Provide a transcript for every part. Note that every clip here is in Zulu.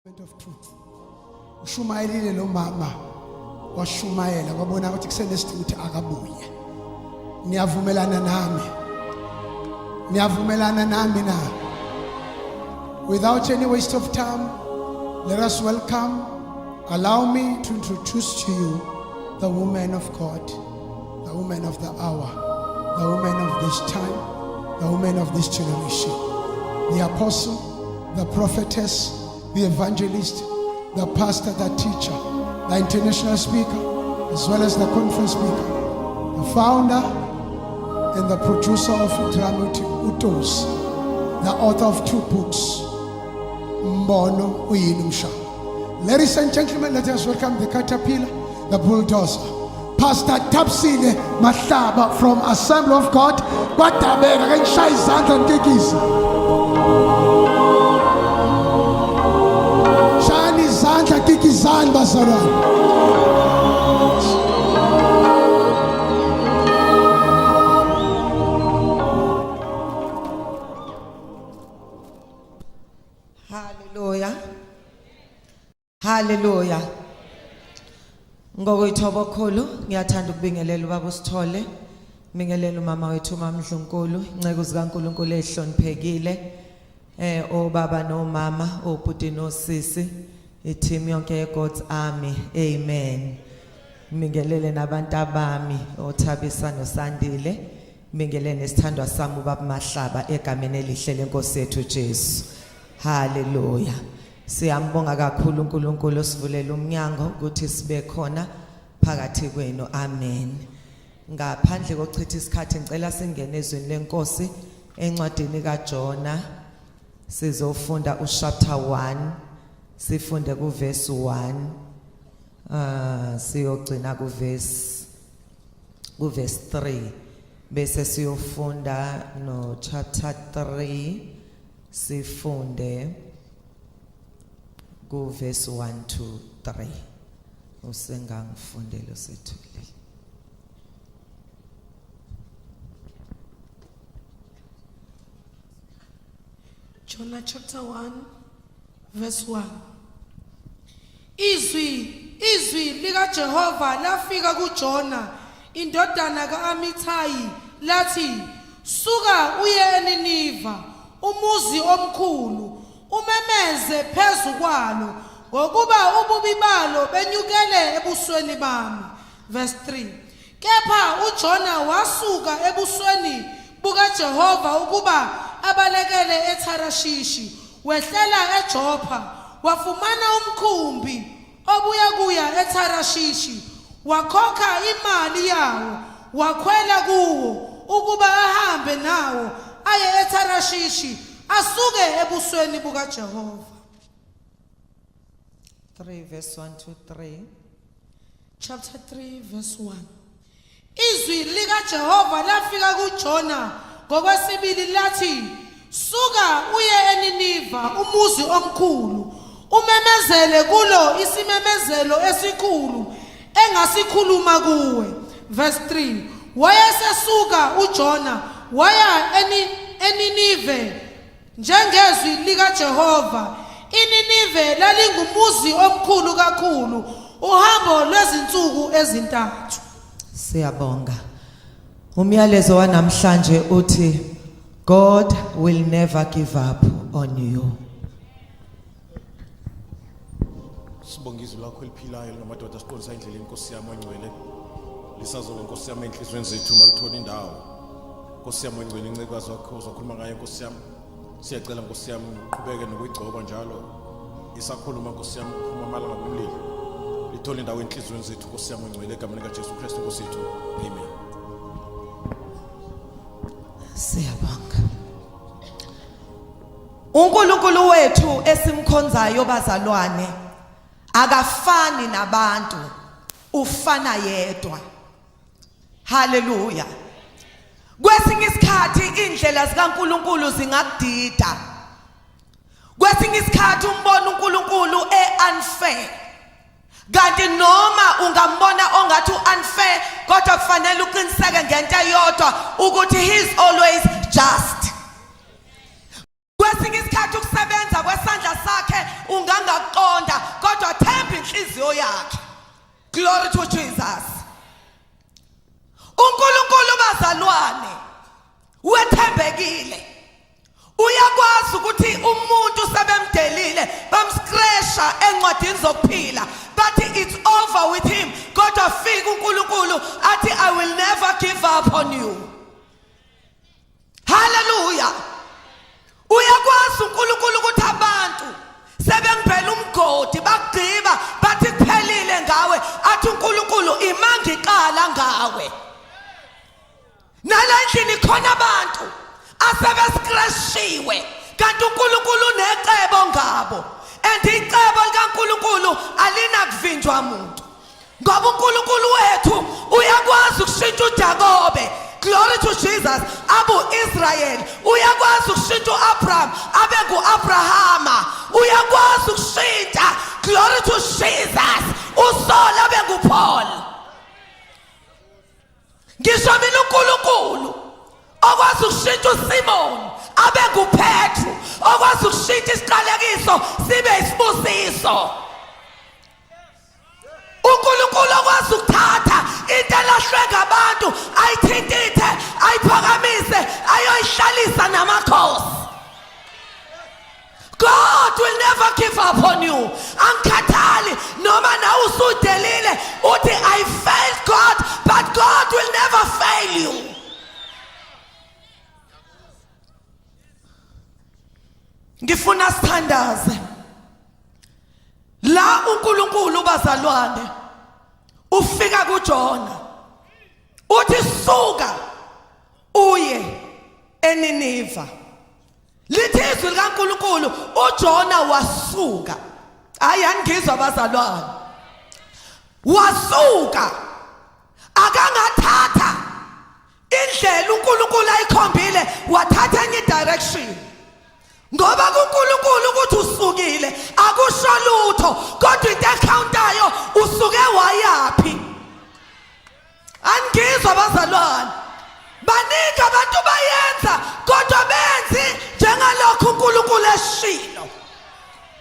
Moment of truth. Ushumayelile lo mama washumayela kwabona ukuthi kusenesidingo ukuthi akabuye. Niyavumelana nami? Niyavumelana nami na? Without any waste of time, let us welcome, allow me to introduce to you the woman of God, the woman of the hour, the woman of this time, the woman of this generation, the apostle, the prophetess, the evangelist, the pastor, the teacher, the international speaker, as well as the conference speaker, the founder and the producer of Drama Utos, the author of two books, Mbono Uyini Umshado. Ladies and gentlemen, let us welcome the caterpillar, the bulldozer, Pastor Tapsile Mahlaba from Assembly of God. Kwadabeka ke ngishaya izandla ntikisi. Shayani izandla kikizani bazalwane. Hallelujah. Hallelujah. Ngokuyithoba okukhulu ngiyathanda ukubingelela ubaba uSithole, ngibingelela umama wethu uMamdlunkulu, inceku zikaNkulunkulu ehloniphekile, eh obaba nomama, obhuti nosisi, i-team yonke yeGod's Army. Amen. Ngibingelele nabantu abami oThabisa noSandile. Ngibingelele nesithandwa sami ubaba Mahlaba egameni elihle lenkosi yethu Jesu. Haleluya. Siyambonga kakhulu uNkulunkulu osivulela umnyango ukuthi sibe khona phakathi kwenu. Amen. Ngaphandle kokuchitha isikhathi ngicela singene ezwini lenkosi encwadini kaJona sizofunda uchapter 1 sifunde kuverse 1 ah siyogcina kuverse kuverse 3 bese siyofunda no chapter 3 sifunde ku verse 1 to 3 usengangifundela usethulile. Jonah chapter 1 verse 1. Izwi izwi likaJehova lafika kuJona indodana kaAmithayi lathi suka uye eNiniva umuzi omkhulu umemeze phezu kwalo ngokuba ububi balo benyukele ebusweni bami. Verse 3. Kepha uJona wasuka ebusweni bukaJehova ukuba abalekele eTharashishi, wehlela eJopha, wafumana umkhumbi obuya kuya eTharashishi, wakhokha imali yawo, wakhwela kuwo ukuba ahambe nawo aye eTharashishi, asuke ebusweni bukaJehova. 3 verse 1 to 3. Chapter 3 verse 1. Izwi likaJehova lafika kuJona ngokwesibili lathi, Suka uye eNiniva, umuzi omkhulu, umemezele kulo isimemezelo esikhulu engasikhuluma kuwe. Verse 3. Wayesesuka uJona waya eNinive Njengezwi likaJehova, iNinive lalingumuzi omkhulu kakhulu, uhambo lwezinsuku ezintathu. Siyabonga. Umyalezo wanamhlanje uthi God will never give up on you. Sibonga izwi lakho eliphilayo lingamadoda siqondisa indlela inkosi yami engcwele. Lisazoba inkosi yami enhlizweni zethu uma lithola indawo. Nkosi yami engcwele incekazi wakho uzokhuluma ngayo nkosi yami. Siyacela nkosi yami uqhubeke nokuyigcoba njalo. Isakhuluma nkosi yami kuphuma amalanga bomlilo. Lithole indawo enhlizweni zethu nkosi yami engcwele egameni likaJesu Kristu nkosi yethu. Amen. Siyabonga. UNkulunkulu wethu esimkhonzayo bazalwane akafani nabantu, ufana yedwa. Haleluya. Kwesinye isikhathi indlela zikaNkulunkulu zingakudida. Kwesinye isikhathi umbona uNkulunkulu e-unfair. Kanti noma ungambona ongathi u-unfair kodwa kufanele uqiniseke ngento eyodwa ukuthi he is always just. Kwesinye isikhathi ukusebenza kwesandla sakhe ungangakuqonda kodwa themba inhliziyo yakhe. Glory to Jesus. uNkulunkulu bazalwane wethembekile. Uyakwazi ukuthi umuntu sebemdelile bamscratcha encwadini zokuphila bathi it's over with him kodwa fika uNkulunkulu athi I will never give up on you. Haleluya. Uyakwazi uNkulunkulu ukuthi abantu sebengibhela umgodi bakugqiba bathi kuphelile ngawe athi uNkulunkulu imangiqala ngawe. Nala endlini khona abantu asebescrashiwe kanti uNkulunkulu unecebo ngabo and icebo likaNkulunkulu alinakuvinjwa muntu. Ngoba uNkulunkulu wethu uyakwazi ukushintsha uJakobe glory to Jesus abu Israel uyakwazi ukushintsha uAbraham abe nguAbrahama uyakwazi ukushintsha glory to Jesus uSaul abe nguPaul ngisho mina uNkulunkulu okwazi ukushintsha uSimon abe nguPetru okwazi ukushintsha isiqalekiso sibe isibusiso uNkulunkulu okwazi ukuthatha into elahlwe ngabantu ayithintithe ayiphakamise ayoyihlalisa namakhosi God will never give up on you. Angikhathali noma nawe usudelile uthi I failed God but God will never fail you. Ngifuna sithandaze. La uNkulunkulu bazalwane ufika kuJona uthi suka uye eNiniva. Lithi izwi likaNkulunkulu uJona wasuka. Hayi angizwa bazalwane. Wasuka akangathatha indlela uNkulunkulu ayikhombile wathatha enye direction. Ngoba kuNkulunkulu ukuthi usukile akusho lutho kodwa into ekhawuntayo usuke wayaphi. Angizwa bazalwane. Baningi abantu bayenza kodwa benzi njengalokhu uNkulunkulu eshilo.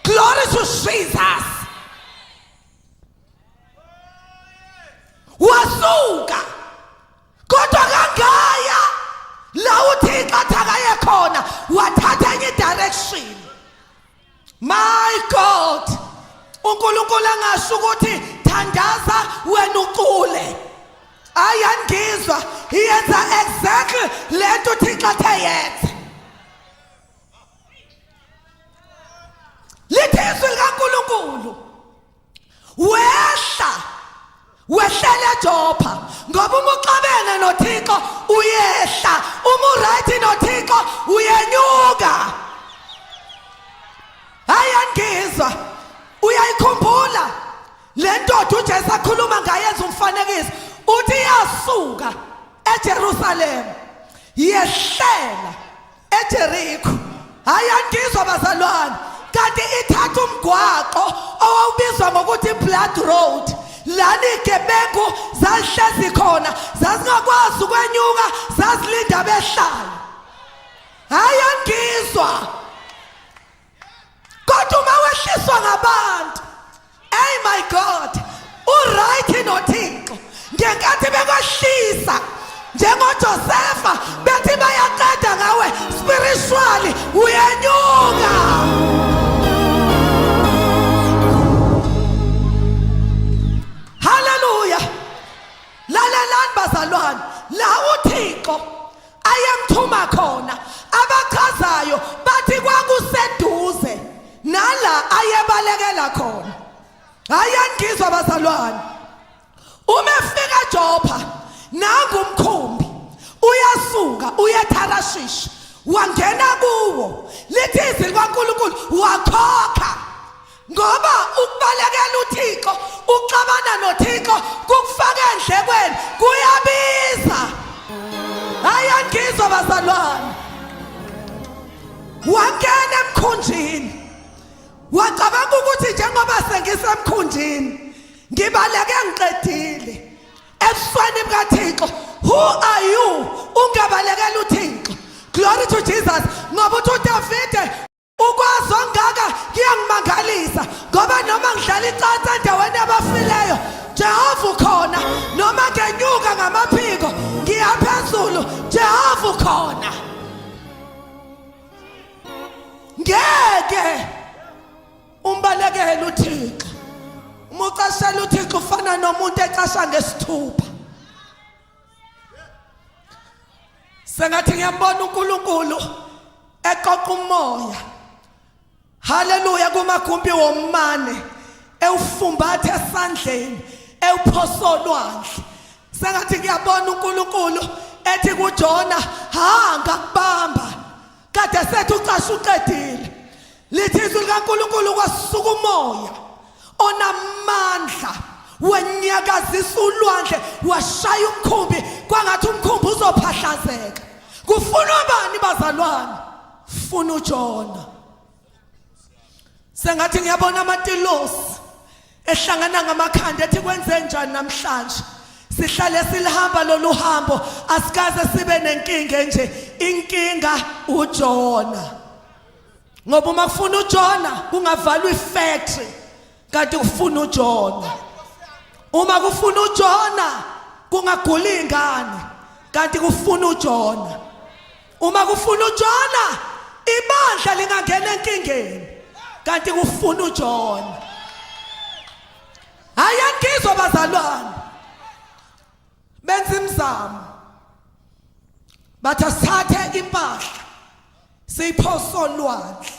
Glory to Jesus. Wasuka kodwa kangaya la uThixo athi akaye khona wathatha enye direction. My God, uNkulunkulu angasho ukuthi thandaza wena ucule. Hayi angizwa, iyenza exactly lento uThixo athe yenze. Lithi izwi likaNkulunkulu wehla wehlela eJopha ngoba uma uxabene noThixo uyehla uma uright noThixo uyenyuka hayi angizwa uyayikhumbula le ndoda uJesu akhuluma ngayo enza umfanekiso uthi iyasuka eJerusalem yehlela eJeriko hayi angizwa bazalwane kanti ithatha umgwaqo owawubizwa ngokuthi blood road lana igebengu zazihlezi khona zazingakwazi ukwenyuka zazilinda behlala hayi angizwa kodwa uma wehliswa ngabantu hey my god uright noThixo ngenkathi bekwehlisa njengoJosefa bethi bayaqeda ngawe spiritually uyenyuka haleluya lalelani bazalwane la uThixo ayemthuma khona abachazayo bathi kwakuseduze nala ayebalekela khona hayi angizwa bazalwane uma efika eJopha nangu umkhumbi uyasuka uyetharashishi wangena kuwo lithi izwi likaNkulunkulu wakhokha ngoba ukubalekela uThixo uxabana noThixo kukufaka endlekweni kuyabiza hayi angizwa bazalwane wangena emkhunjini wacabanga ukuthi njengoba sengisemkhunjini ngibaleke ngiqedile ebusweni bukaThixo who are you ungabalekela uThixo glory to Jesus ngoba uthi uDavide Kuthiwa noma ngidlala icansi endaweni yabafileyo, Jehova ukhona. Noma ngenyuka ngamaphiko ngiya phezulu, Jehova ukhona. Ngeke umbalekele uThixo. Uma ucashela uThixo ufana nomuntu ecasha ngesithupha. Sengathi ngiyambona uNkulunkulu eqoqa umoya. Haleluya kumagumbi womane ewufumbatha esandleni ewuphosa olwandle. Sengathi ngiyabona uNkulunkulu ethi kuJona, ha ngakubamba. Kade sethu ucasha uqedile. Lithi izwi likaNkulunkulu kwasuka umoya onamandla wenyakazisa ulwandle washaya umkhumbi kwangathi umkhumbi uzophahlazeka. Kufunwa bani bazalwane? Funa uJona. Sengathi ngiyabona amatilosi ehlangana ngamakhanda ethi kwenze njani namhlanje sihlale silihamba lolu hambo asikaze sibe nenkinga nje inkinga uJona ngoba uma kufuna uJona kungavalwa ifactory kanti kufuna uJona uma kufuna uJona kungagula ingane kanti kufuna uJona Uma kufuna uJona ibandla lingangena enkingeni kanti kufuna uJona. Hayi angizwa bazalwane. Benza imizamo. Bathi asithathe impahla siyiphose olwandle.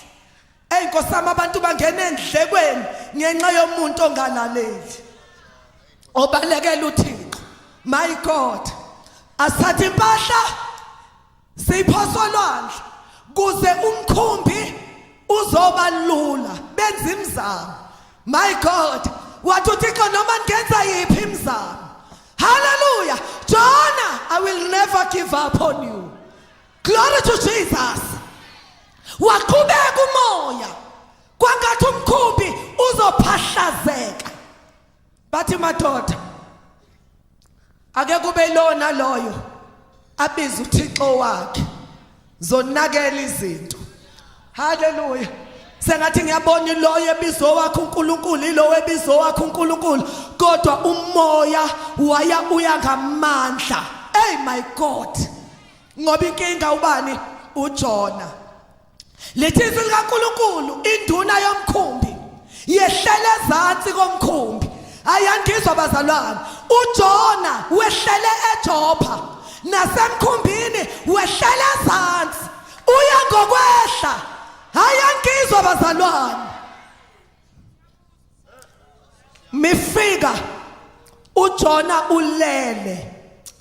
Ey Nkosi yami abantu bangena endlekweni ngenxa yomuntu ongalaleli. Obalekela uThixo. My God. Asithathe impahla siyiphosa olwandle kuze umkhumbi uzoba lula benza imizamo. My God. Wathi uThixo noma ngenza yiphi imizamo. Hallelujah. Jonah, I will never give up on you. Glory to Jesus. Waqhubeka umoya kwangathi umkhumbi uzophahlazeka. Bathi madoda ake kube lona loyo abiza uThixo wakhe zonakela izinto. Haleluya. Sengathi ngiyabona iloyo ebizo wakhe uNkulunkulu ilowo ebizo wakhe uNkulunkulu kodwa umoya waya uya ngamandla. Hey my God. Ngoba inkinga ubani uJona. Lithi izwi likaNkulunkulu induna yomkhumbi yehlele ezansi komkhumbi. Ayangizwa bazalwane. uJona wehlele eJopha nasemkhumbini wehlele ezansi. Uya ngokwehla. Ayangizwa bazalwane. Mifika uJona ulele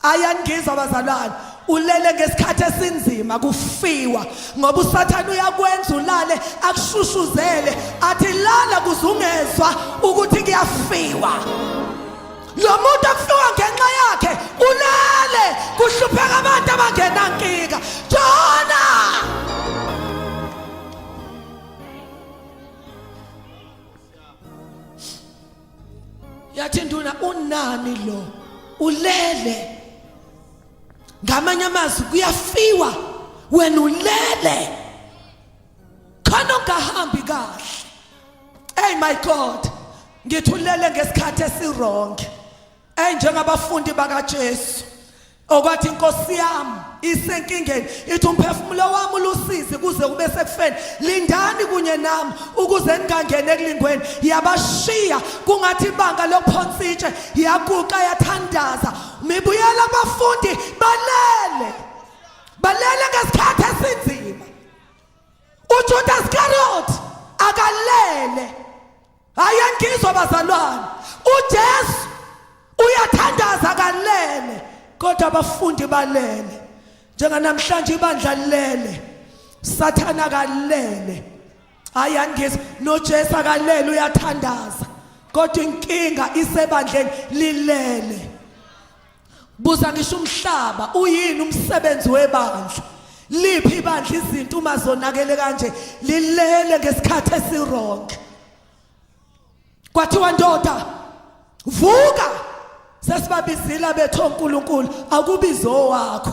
ayangizwa bazalwane ulele ngesikhathi esinzima kufiwa ngoba uSathane uyakwenza ulale akushushuzele athi lala kuze ungezwa ukuthi kuyafiwa lo muntu akufiwa ngenxa yakhe ulele kuhlupheka abantu abangenankinga Jona Yathi induna unani lo ulele ngamanye amazwi kuyafiwa wena ulele khona ungahambi kahle hey my god ngithi ulele ngesikhathi esiwrong Ey njengabafundi bakaJesu okwathi inkosi yami isenkingeni ithi umphefumulo wami ulusizi kuze kube sekufeni lindani kunye nami ukuze ningangeni ekulingweni yabashiya kungathi ibanga lokuphonsa itshe yaguqa yathandaza mibuyela abafundi balele balele ngesikhathi esinzima uJudas Iscariot akalele Hayi angizwa bazalwane. uJesu uyathandaza kalele kodwa abafundi balele. Njenganamhlanje ibandla lilele. Sathana kalele. Hayi angizwa noJesu akalele uyathandaza. Kodwa inkinga isebandleni lilele. Buza ngisho umhlaba uyini umsebenzi webandla? Liphi ibandla izinto uma zonakele kanje lilele ngesikhathi esiwrong. Kwathiwa ndoda vuka sesibabizile abethu oNkulunkulu akubizo wakho.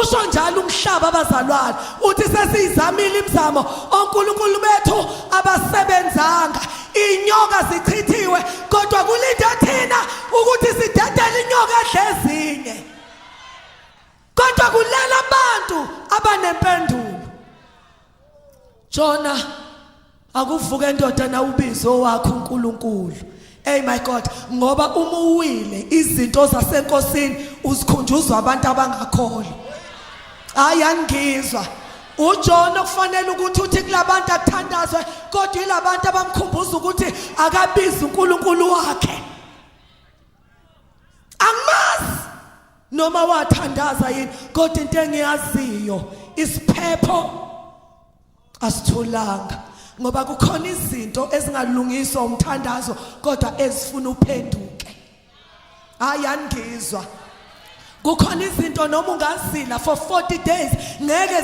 Usho njalo umhlaba abazalwane uthi sesiyizamile imizamo onkulunkulu bethu abasebenzanga. Inyoka zichithiwe kodwa kulinde thina ukuthi sidedele inyoka edle ezinye. Kodwa kulela abantu abanempendulo. Jona akuvuke ndoda na ubizo wakho uNkulunkulu. Hey my God, ngoba uma uwile izinto zasenkosini uzikhunjuzwa abantu abangakholwa. Hayi angizwa. uJohn okufanele ukuthi uthi kulabantu athandazwe kodwa ilabantu abamkhumbuza ukuthi akabizi uNkulunkulu wakhe. Angimazi noma wathandaza yini kodwa into engiyaziyo isiphepho asithulanga ngoba kukhona izinto ezingalungiswa umthandazo kodwa ezifuna uphenduke. Hayi angizwa. Kukhona izinto noma ungazila for 40 days ngeke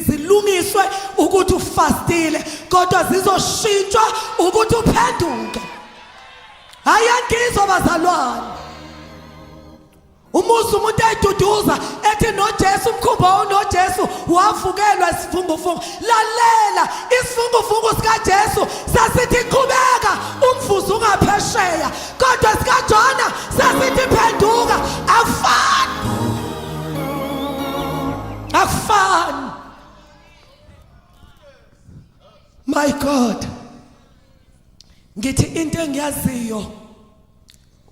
zilungiswe ukuthi ufastile kodwa zizoshintshwa ukuthi uphenduke. Hayi angizwa bazalwane. Umuzi umuntu eyiduduza ethi noJesu umkhumbi wawunoJesu wavukelwa isifungufungu. Lalela isifungufungu sikaJesu sasithi qhubeka umvuzo ungaphesheya kodwa sikaJona sasithi phenduka akufani. Akufani. My God. Ngithi into engiyaziyo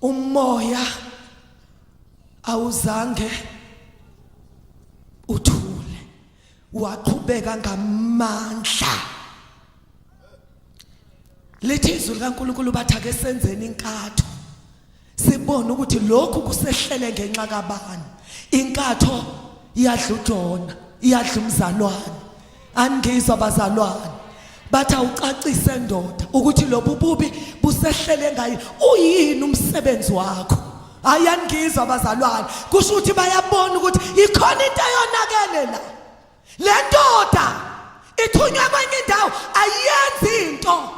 umoya awuzange uthule waqhubeka ngamandla lithi izwi likaNkulunkulu bathi ake senzeni inkatho sibone ukuthi lokhu kusehlele ngenxa kabani inkatho iyadla uJona iyadla umzalwane Angizwa bazalwane. Bathi awucacise ndoda ukuthi lobu bubi busehlele ngayo uyini umsebenzi wakho. Hayi angizwa bazalwane. Kusho ukuthi bayabona ukuthi ikhona into eyonakele la. Le ndoda ithunywa kwenye indawo ayenzi into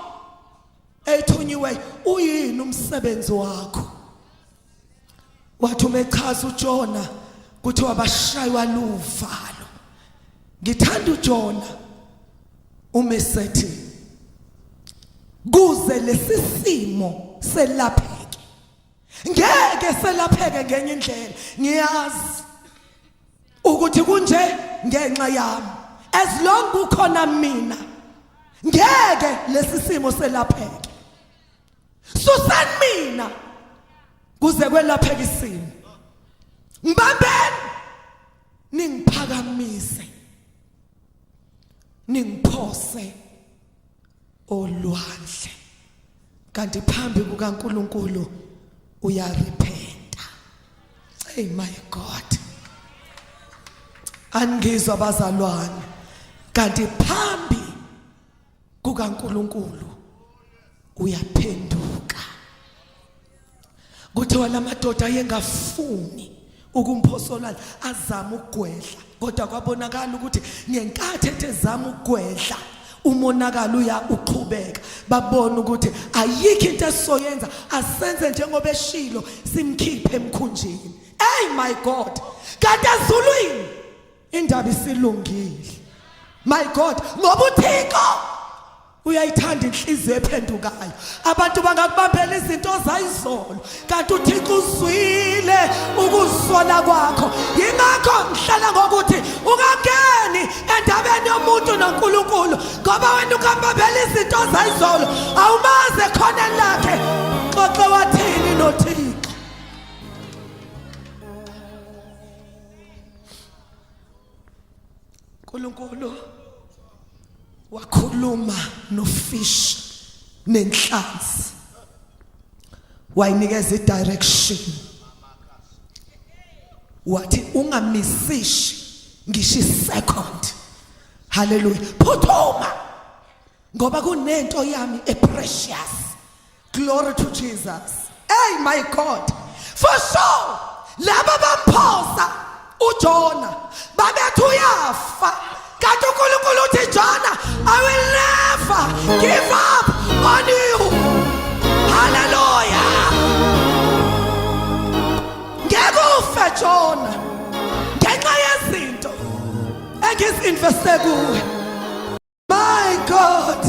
eyithunyiweyo. Uyini umsebenzi wakho? Wathi uma echaza uJona kuthiwa bashaywa luvalo. Ngithanda uJona uma esethi kuze lesisimo selapheke. Ngeke selapheke ngenye indlela. Ngiyazi ukuthi kunje ngenxa yami. As long kukhona mina ngeke lesisimo selapheke. Susani mina kuze kwelapheka isimo. Ngibambeni ningiphakamise. Ningiphose olwandle. Kanti phambi kukaNkuluNkulu uyarepenta. Hey my God. Angizwa bazalwane. Kanti phambi kukaNkuluNkulu uyaphenduka. Kuthiwa lamadoda ayengafuni ukumphosolana azama ukugwedla kodwa kwabonakala ukuthi ngenkathi ethe ezama ukugwedla umonakalo uya uqhubeka babona ukuthi ayikho into esizoyenza asenze njengoba eshilo simkhiphe emkhunjini. Hey my God, kanti ezulwini indaba isilungile. My God, ngoba uThixo uyayithanda inhliziyo ephendukayo. Abantu bangakubambela izinto zayizolo kanti uThixo uzwile ukusola kwakho. Yingakho ngihlala ngokuthi ungangeni endabeni yomuntu noNkulunkulu ngoba wena ukambambela izinto zayizolo awumazi ekhoneni lakhe. Xoxe wathini noThixo. uNkulunkulu wakhuluma nofish nenhlanzi wayinikeza idirection wathi ungamisishi ngisho isecond. Haleluya, phuthuma ngoba kunento yami eprecious. Glory to Jesus. Hey my God. For sure laba bamphosa uJona babethi uyafa kanti uNkulunkulu uthi Jona I will never give up on you. Hallelujah. Ngeke ufe Jona ngenxa yezinto engizinveste kuwe. My God.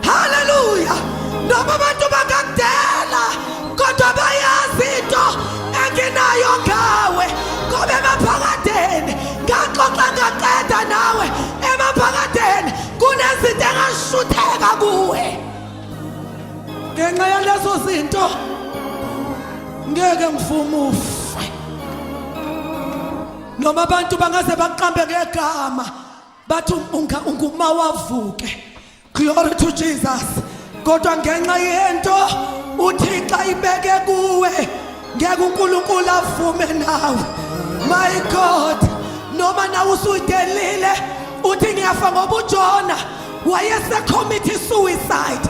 Hallelujah. Noma abantu bangakudela kodwa bayazi into enginayo ngawe ngoba emaphakadeni ngaxoxa ngaqeda nawe emaphakadeni kunezinto engashutheka kuwe ngenxa yalezo zinto ngeke ngivume ufe noma abantu bangaze baqambe ngegama bathi ungumawavuke glory to Jesus kodwa ngenxa yento uThixo ayibeke kuwe ngeke uNkulunkulu avume nawe my God noma nawe usuyidelile uthi ngiyafa ngoba uJona wayesecommit suicide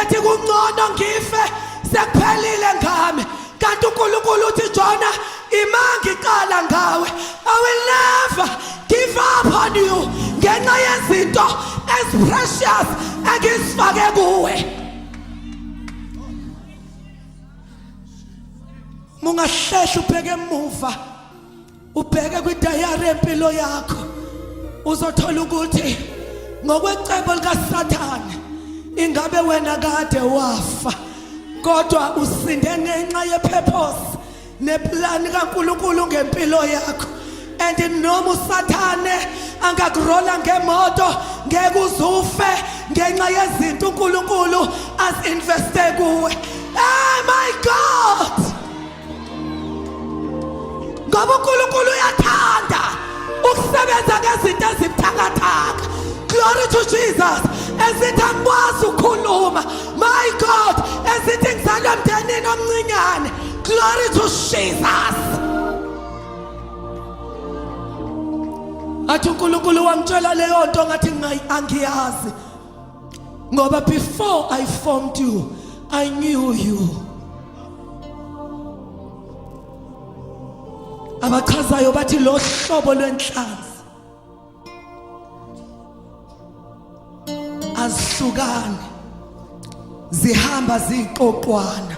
ethi kungcono ngife sekuphelile ngami kanti uNkulunkulu uthi Jona ima ngiqala ngawe I will never give up on you ngenxa yezinto as precious engizifake kuwe mungahlehla ubheke emuva ubheke kwidayari empilo yakho uzothola ukuthi ngokwecebo likaSathane ingabe wena kade wafa kodwa usinde ngenxa yepurpose neplani kaNkuluNkulu ngempilo yakho and noma usathane angakurola ngemoto ngeke uzufe ngenxa yezinto uNkulunkulu azinveste kuwe hey my God ngoba uNkulunkulu uyathanda ukusebenza ngezinto ezibuthakathaka glory to Jesus esithi angikwazi ukukhuluma my God esithi ngizalwa emndenini omncinyane glory to Jesus athi uNkulunkulu wangitshela leyo nto ngathi angiyazi ngoba before I formed you I knew you abachazayo bathi lo hlobo lwenhlanzi azihlukani zihamba ziqoqwana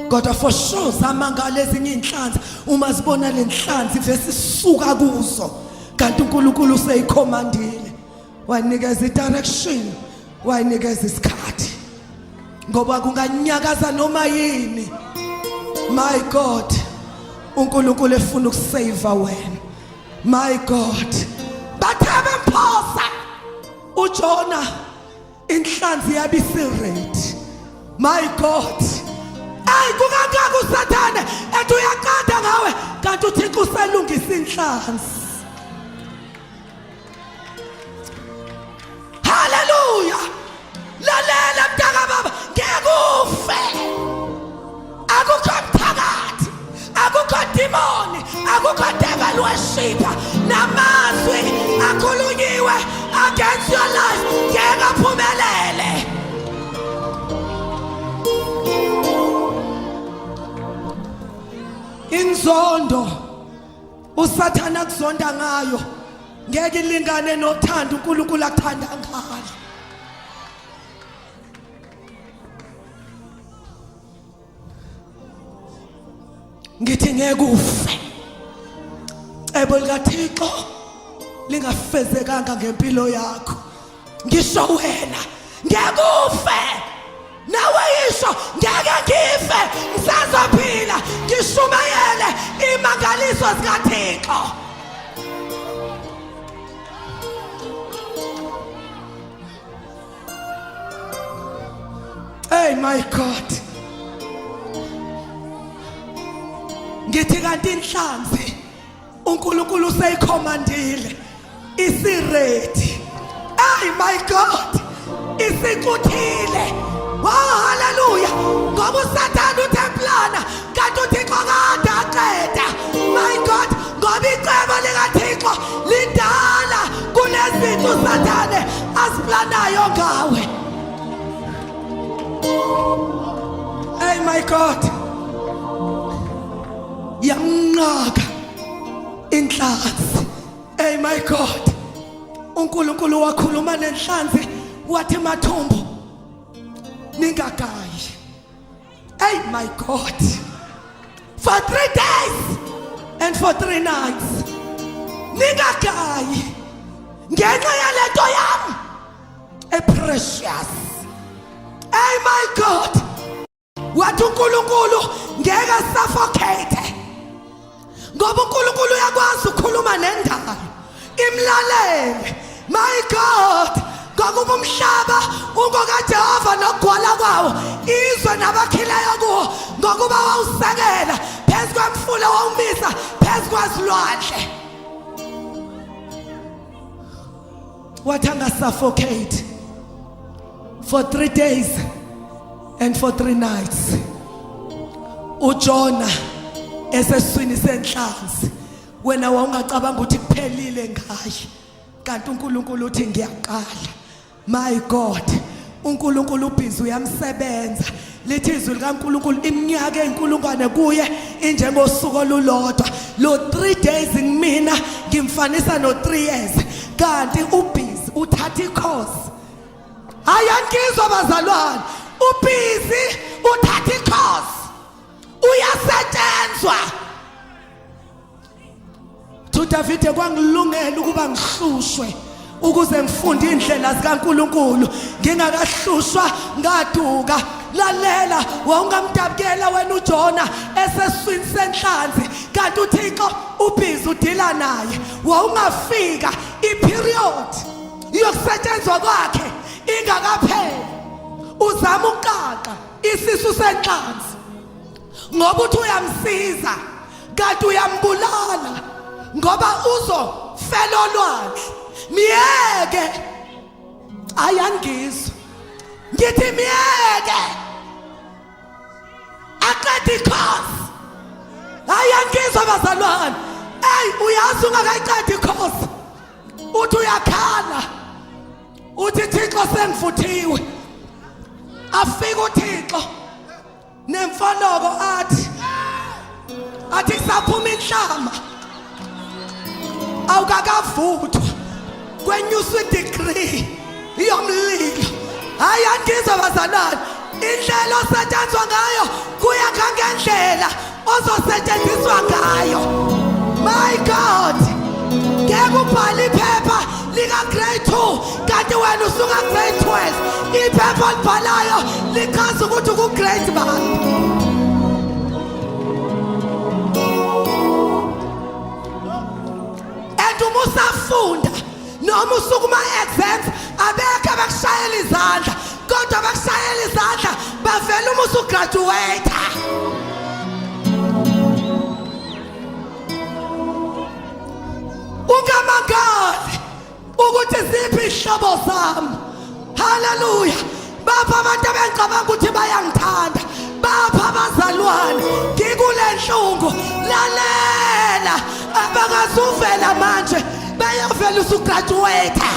kodwa for sure zamangala ezinye inhlanzi uma zibona lenhlanzi vese isuka kuzo kanti uNkulunkulu useyikhomandile wayinikeza i-direction wayinikeza isikhathi ngoba kunganyakaza noma yini my god uNkulunkulu efuna ukusave wena my god bathe bemphosa uJona inhlanzi yabisirate my god ayi kukangaka usathane ethi uyaqada ngawe kanti uThixo uselungisa inhlanzi Haleluya! Lalela mntaka baba, ngeke ufe. Akukho mthakathi, akukho demoni, akukho devil worshipper. Namazwi akhulunyiwe against your life ngeke aphumelele. Inzondo usathana akuzonda ngayo ngeke ilingane nothando uNkulunkulu akuthanda ngalo ngithi ngeke ufe cebo likaThixo lingafezekanga ngempilo yakho ngisho wena ngeke ufe nawe yisho ngeke ngife ngisazophila ngishumayele imangaliso zikaThixo Hey my God ngithi kanti inhlanzi uNkulunkulu useyikhomandile isiready hey my God isicuthile wow haleluya ngoba usathane uthe plana kanti uThixo kade aqeda my God ngoba icebo likaThixo lidala kunezinto usathane aziplanayo ngawe hey my God yamnqaka inhlanzi hey my god uNkulunkulu wakhuluma nenhlanzi wathi mathumbu ningagayi hey my god for 3 days and for 3 nights ningagayi ngenxa yalento yami eprecious. Hey my God, wathi uNkulunkulu ngeke suffocate, ngoba uNkulunkulu uyakwazi ukukhuluma nendalo imlalele. My God, ngokuba umhlaba ungokaJehova nokugcwala kwawo, izwe nabakhileyo kuwo, ngokuba wawusekela phezu kwemfula, wawumisa phezu kwezilwandle. Wathi angasuffocate for 3 days and for 3 nights. uJona eseswini senhlanzi, wena wawungacabanga ukuthi kuphelile ngaye, kanti uNkulunkulu uthi ngiyaqala. My God, uNkulunkulu ubhizi uyamsebenza. Lithi izwi likaNkulunkulu iminyaka eyinkulungwane kuye injengosuku olulodwa. Lo 3 days ngimina ngimfanisa no 3 years, kanti ubhizi uthatha ikhosi. Hayi, angizwa bazalwane, ubhizi uthatha ikhosi, uyasetshenzwa. UDavide kwangilungela ukuba ngihlushwe ukuze ngifunde indlela zikaNkuluNkulu, ngingakahlushwa ngaduka. Lalela, wawungamdabukela wena uJona eseswini senhlanzi, kanti uThixo ubhizi udila naye. Wawungafika iperiod yokusetshenzwa kwakhe ingakapheli, uzama ukuqaqa isisu senhlanzi ngoba uthi uyamsiza kanti uyambulala, ngoba uzofela olwandle. Miyeke, ayangizwa ngithi miyeke aqede ikhosi. Hayi, angizwa bazalwane. Ey, uyazi ungakayiqedi ikhosi uthi uyakhala, uthi Thixo sengivuthiwe. Afika uThixo nemfoloko athi kusaphuma inhlama awukakavuthwa, kwenyuswa idegree yomlilo. Hayi, andizwa bazalwane, indlela osetshenzwa ngayo kuya ngendlela ozosetshenziswa ngayo. My God, ngeke ubhale iphepha lika-grade 2 kanti wena usuka grade 12. Iphepha olibhalayo lichaza ukuthi uku-grade bani. And uma usafunda noma usuka kuma-exams, abekho abakushayela izandla, kodwa abakushayela izandla bavela uma usugraduate. Ungamangali ukuthi ziphi izihlobo zami. Haleluya! Bapha abantu abengicabanga ukuthi bayangithanda, bapha abazalwane ngikule nhlungu. Lalela, abakazuvela manje, bayovela usugraduate.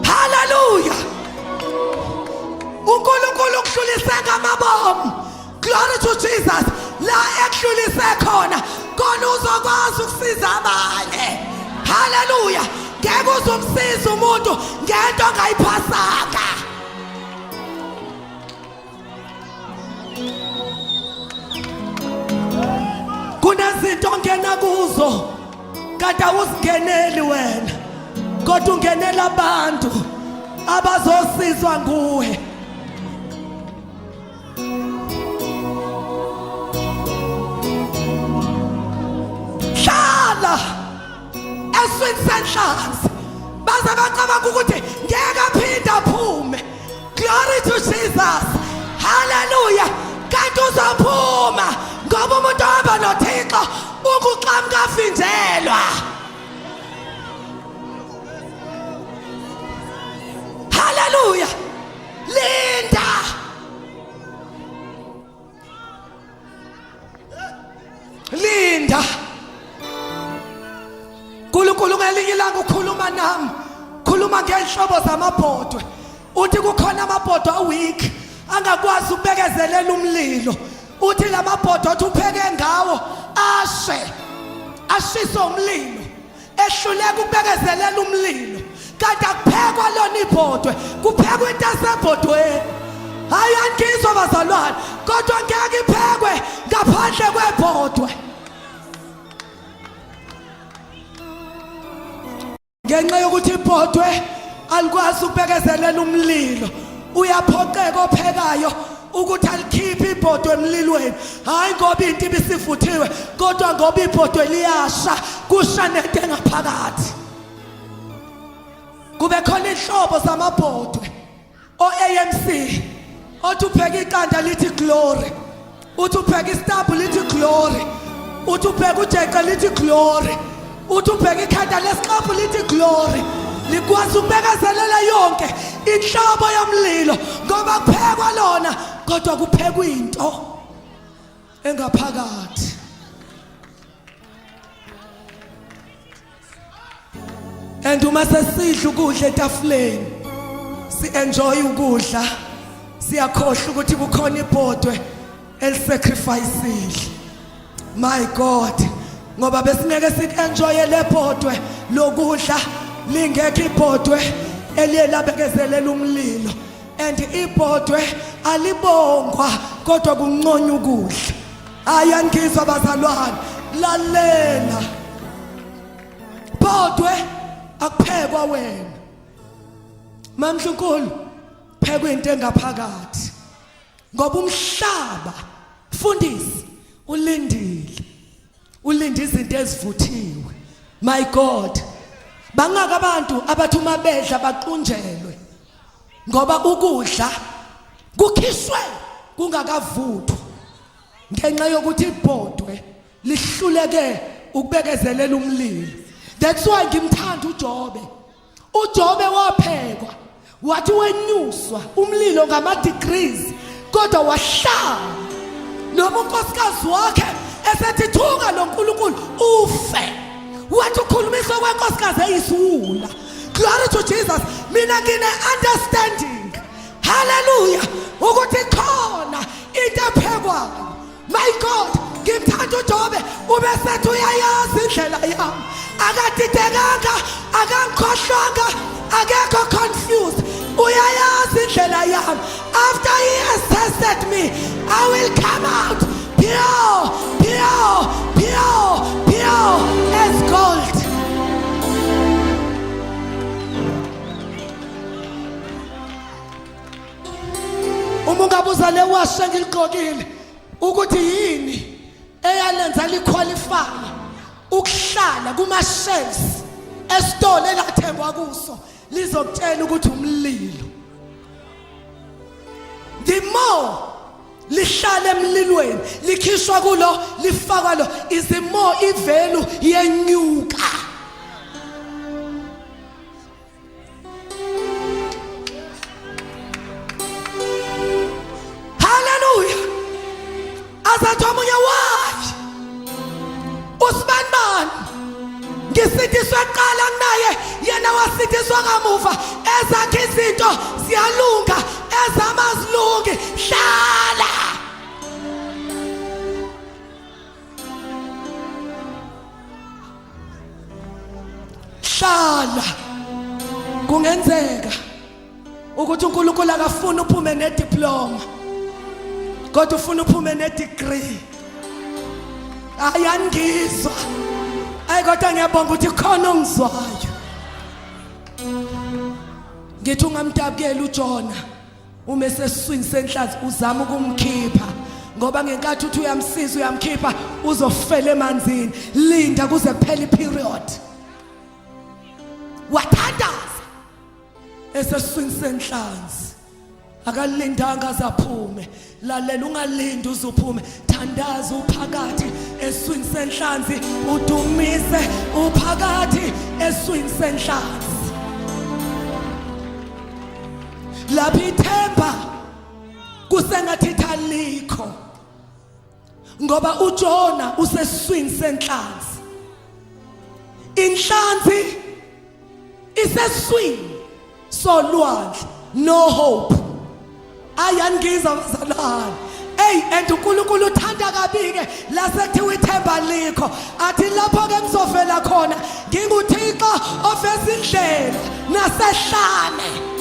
Haleluya! uNkulunkulu ukudlulise ngamabomu. Glory to Jesus. La ekudlulise khona khona uzokwazi ukusiza abanye. Haleluya! Ngeke uzumsiza umuntu ngento ongayiphasanga. Kunezinto ongena kuzo kanti awuzingeneli wena, kodwa ungenela abantu abazosizwa nguwe. Hlala eswini senhlanzi baze bacabanga ukuthi ngeke aphinde aphume. Glory to Jesus. Hallelujah. Kanti uzophuma ngoba umuntu ohamba noThixo ukuxamuka avinjelwa. Hallelujah. Linda. Linda. uNkulunkulu ngelinye ilanga ukhuluma nami, khuluma ngenhlobo zamabhodwe, uthi kukhona amabhodwe aweak angakwazi ukubekezelela umlilo. Uthi lamabhodwe othi upheke ngawo ashe, ashise umlilo, ehluleka ukubekezelela umlilo, kanti akuphekwa lona ibhodwe, kuphekwa into esebhodweni. Hayi, angizwa bazalwane, kodwa ngeke iphekwe ngaphandle kwebhodwe. Ngenxa yokuthi ibhodwe alikwazi ukubekezelela umlilo, uyaphoqeka ophekayo ukuthi alikhiphe ibhodwe emlilweni, hayi ngoba into ibisivuthiwe, kodwa ngoba ibhodwe liyasha, kusha nento engaphakathi. Kube khona inhlobo zamabhodwe o-AMC othi upheka iqanda lithi glory, uthi upheka isitambu lithi glory, uthi upheka ujeqe lithi glory, uthi upheka ikhanda lesiqaphu lithi glory. Likwazi ukubekezelela yonke inhlobo yomlilo ngoba kuphekwa lona, kodwa kuphekwa into engaphakathi. And uma sesidla ukudla etafuleni, si enjoy ukudla, siyakhohlwa ukuthi kukhona ibhodwe elisacrificeile. My God, ngoba besingeke sik-enjoye lebhodwe lokudla lingekho ibhodwe eliye labekezelela umlilo. And ibhodwe alibongwa, kodwa kunconywa ukudla. Ayangizwa bazalwane, lalela, bodwe akuphekwa wena mamhlunkulu, phekwa into engaphakathi, ngoba umhlaba mfundisi ulindile, ulinde izinto ezivuthiwe. My God, bangaka abantu abathi uma bedla baqunjelwe ngoba ukudla kukhishwe kungakavuthwa, ngenxa yokuthi ibhodwe lihluleke ukubekezelela umlilo. That's why ngimthanda uJobe. UJobe waphekwa, wathi wenyuswa umlilo ngama degrees, kodwa wahlala noma unkosikazi wakhe esethi thuka lo nkulunkulu ufe, wathi ukhulumiswa kwenkosikazi eyisiwula. Glory to Jesus. Mina ngine understanding, haleluya, ukuthi khona into ephekwayo. My God, ngimthanda uJobe, ubesethi uyayazi indlela yami, akadidekanga, akangikhohlwanga, akekho confused, uyayazi indlela yami. After he has tested me, I will come out pure, pure, pure, pure as gold. Uma ungabuza le washe engiligqokile ukuthi yini eyalenza liqualify ukuhlala kuma shelves esitolo elathengwa kuso, lizokutshela ukuthi umlilo. The more lihlala emlilweni, likhishwa kulo lifakwa lo, is the more ivalue yenyuka. Haleluya! Azathi omunye wayi usibanibani, ngisindiswe kuqala kunaye, yena wasindiswa kamuva, ezakhe izinto ziyalunga, ezama azilungi. Hlala. Hlala. Kungenzeka ukuthi uNkulunkulu akafuni uphume nediploma, kodwa ufuna uphume nedegree. Ayangizwa. Ayi, kodwa ngiyabonga ukuthi khona ongizwayo. Ngithi ungamdabukeli uJona uma esesiswini senhlanzi uzama ukumkhipha, ngoba ngenkathi uthi uyamsiza uyamkhipha, uzofela emanzini. Linda kuze kuphele iperiod. Wathandaza esesiswini senhlanzi, akalindanga azaphume. Lalela, ungalindi uzuphume, thandaza uphakathi eswini senhlanzi, udumise uphakathi eswini senhlanzi. Lapho ithemba kusengathi alikho, ngoba uJona useswini senhlanzi, inhlanzi iseswini solwandle, no hope. Ayangiza bazalwane. Ey, and uNkulunkulu uthanda kabi ke la sekuthiwa ithemba likho, athi lapho ke ngizovela khona, nginguThixo ofeza indlela nasehlane.